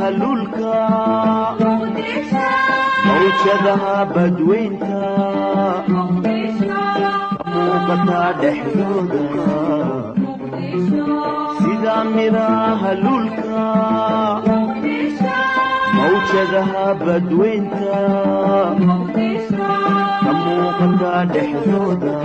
Miraha lulka, mawjadaha badweynta ka muuqata dhexdooda, sida miraha lulka, mawjadaha badweynta ka muuqata dhexdooda.